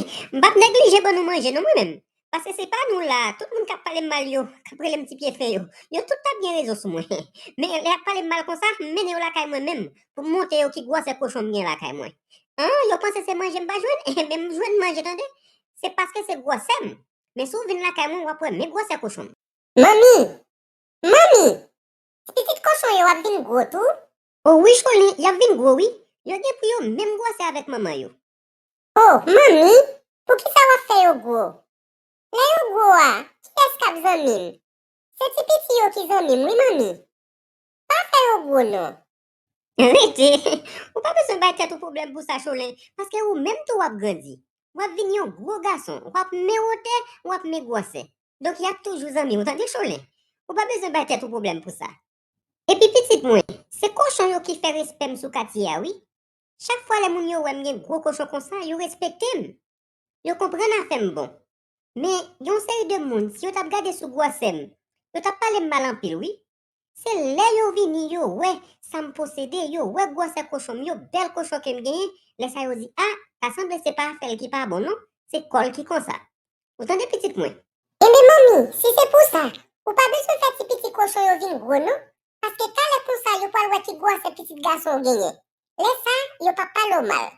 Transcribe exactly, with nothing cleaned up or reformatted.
M p ap neglije ban nou manje non mwen menm. Paske se pa nou la, tout moun k ap pale m mal yo, k ap rele m ti pye fen yo, yo tout t ap gen rezon sou mwen. Men lè y ap pale m mal konsa, m mennen yo lakay mwen menm, pou m montre yo ki gwosè kochon m gen lakay mwen. An, yo panse se manje m pa jwenn? Enben m jwenn manje tande. Se paske se gwosè m. Men si w vin lakay mwen, w ap wè men gwosè kochon m. Manmi! Manmi! Ti pitit kochon yo ap vin gwo tou? O wi Cholin, y ap vin gwo wi. Yo gen pou yo menm gwosè avèk manman yo. O, manmi, poukisa w ap fè yo gwo? Lè yo gwo a, kiyès k ap zanmi m? Se ti piti yo ki zanmi m wi, manmi. Pa fè yo gwo non. Rete, ou pa bezwen bay tèt ou pwoblèm pou sa, Cholin, paske ou menm tou w ap grandi. W ap vin yon gwo gason, w ap men wotè, w ap men gwosè. Donk y ap toujou zanmi w, tande, Cholin. Ou pa bezwen bay tèt ou pwoblèm pou sa. Epi pitit mwen, se kochon yo ki fè respè m sou katye a wi. Chak fwa lè moun yo wè m gen gwo kochon konsa, yo respekte m. Yo konprann afè m bon. Men, gen yon seri de moun, si yo t ap gade sou gwosè m, yo t ap pale m mal anpil wi. Se lè yo vini, yo wè sa m posede, yo wè gwosè kochon m, yo bèl kochon ke m genyen, lè sa yo di, a, ta sanble se pa afè l ki pa bon non, se kò l ki konsa. Ou tande pitit mwen? Enben manmi, si se pou sa, ou pa bezwen fè ti piti kochon yo vin gwo non, paske talè konsa yo pral wè ki gwosè pitit gason w genyen. Lè sa, yo p ap pale w mal.